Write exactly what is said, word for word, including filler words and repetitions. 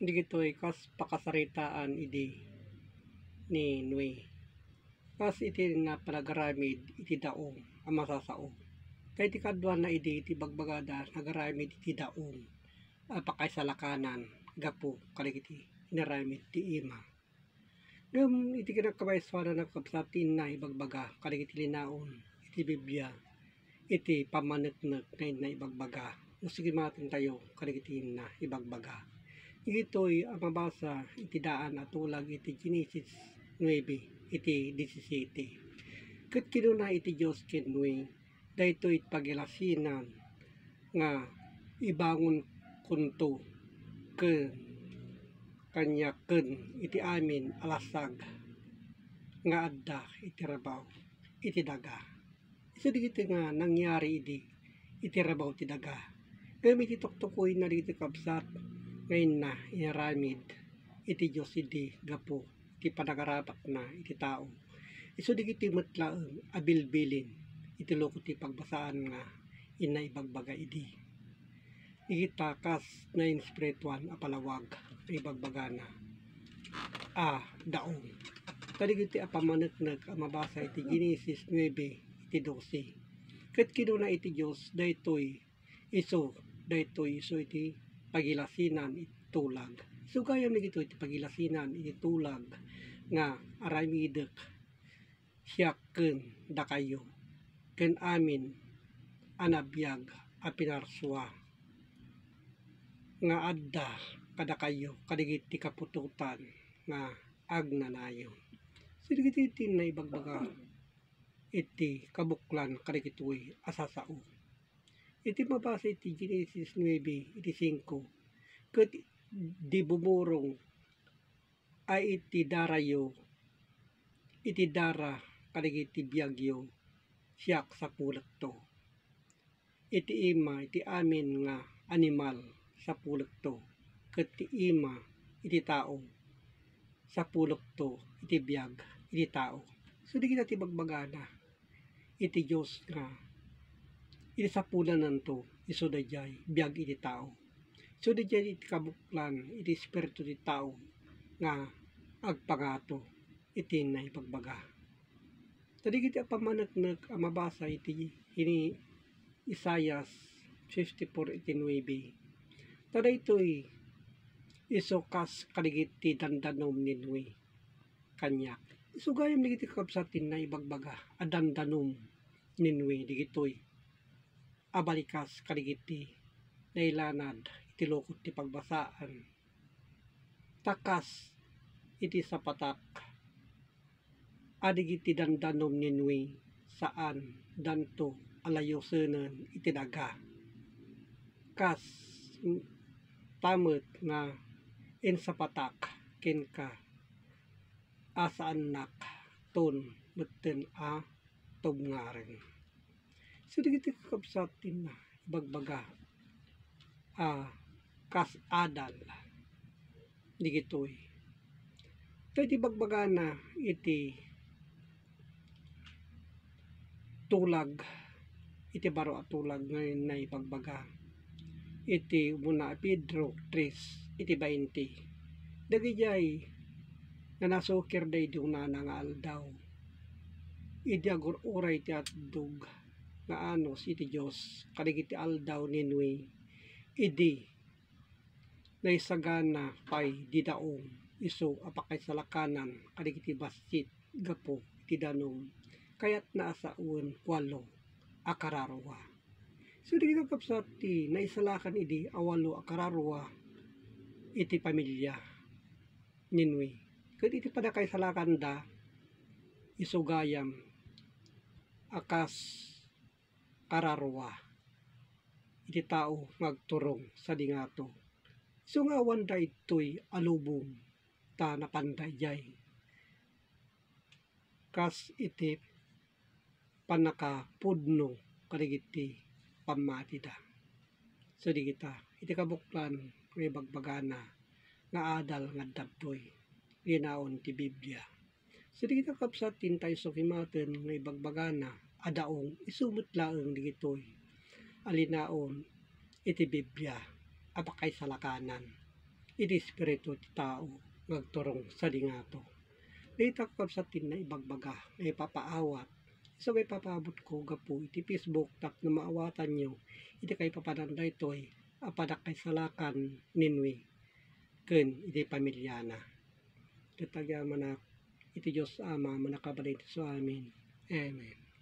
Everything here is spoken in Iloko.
Dagitoy kas pakasaritaan idi ni Noe. Kas iti na panagaramid iti daong a masasao. Ta iti kaduana idi ti bagbagada nagaramid iti daong a pakaisalakanan gapu kadagiti inaramid ti ima. Ngem iti kinakabaisoanna, kabsat, ti inna ibagbaga kadagiti linaon iti Biblia iti pammaneknek nga inna ibagbaga. No sige, matentayo kadagiti inna ibagbaga. Dagitoy a mabasa iti daan a tulag iti Genesis nuebe iti disisiete. Ket kinuna iti Dios ken Noe, daytoy pagilasinan nga ibangonkonto ken kaniak ken iti amin a lasag nga adda iti rabaw iti daga. Isu dagiti nga nangyari idi iti rabaw ti daga. Ngem iti tuktukoyna dagiti kabsat nga inna inaramid iti Dios idi gapu ti panagarabatna iti tao. Isu dagiti met laeng a bilbilin iti loko ti pagbasaan nga inna ibagbaga idi. Ita kas nainspirituan a palawag a ibagbagana a daong. Ta dagiti a pammaneknek a mabasa iti Genesis nuebe iti dose. Ket kinuna iti Dios, daytoy isu, daytoy isu iti pagilasinan iti tulag. Isu gayam dagitoy iti pagilasinan iti tulag nga aramidek siak ken dakayo, ken amin a nabiag a pinarsua nga adda kadakayo kadagiti kaputotan nga agnanayon. Sino dagiti ti naibagbaga iti kabuklan kadagitoy a sasao? Iti mabasa iti Genesis nuebe iti singko, ket di bumurong a iti darayo, iti dara kadagiti biagyo, siak sapulekto. Iti ima iti amin nga animal, sapulekto, ket ti ima iti tao, sapulekto iti biag iti tao. So, dagita ti bagbagana iti Dios nga iti sapulananto, isu daydiay biag iti tao. Isu daydiay iti kabuklan iti espiritu ti tao nga agpangato iti naibagbaga. Ta dagiti a pammaneknek a mabasa iti ini Isaias fifty-four iti nuebe. Ta daytoy isu kas kadagiti dandanum ni Noe kaniak. Isu gayam dagiti kakabsat ti naibagbaga a dandanum ni Noe dagitoy a balikas kadagiti nailanad iti lukot ti pagbasaan. Ta kas iti sapatak a dagiti dandanum ni Noe, saan danto a layusenen iti daga. Kas ta met nga insapatak kenka a saannak ton metten a tubngareng. So, dagiti kakabsat ti na ibagbaga a kas adal dagitoy. Ta iti bagbagana iti tulag, iti baro a tulag nga naibagbaga iti umuna a Pedro tres iti bainte. Dagidiay nga nasukir daydi unana nga aldaw, idi agur-uray ti atdog nga anus iti Dios kadagiti aldaw ni Noe, idi naisagana pay di daong isu a pakaisalakanan kadagiti bassit gapu iti danum, kayatna a sawen walo a kararua. So, dagiti kakabsat ti naisalakan idi a walo a kararua iti pamilia ni Noe. Ket iti pannakaisalakanda, isu gayam a kas kararua iti tao nga agturong sadi ngato. Isu nga awan daytoy a lubong ta napan daydiay kas iti pannakapudno kadagiti pammatida. So, dagita iti kabuklan nga ibagbagana nga adal nga adda daytoy linaon ti Biblia. So, dagita kabsat ti intay sukimaten nga ibagbagana a daong isu met laeng dagitoy a linaon iti Biblia a pakaisalakanan. iti espiritu ti tao nga agturong sadi ngato. Dayta ko kabsat ti naibagbaga nga ipapaawat. Isu nga ipapaabutko gapu iti Facebook tapno maawatanyo iti kaipapanan daytoy a panakaisalakan ni Noe ken iti pamiliana. Ket agyamanak iti Dios Ama a mannakabalin iti isu amin. Amen.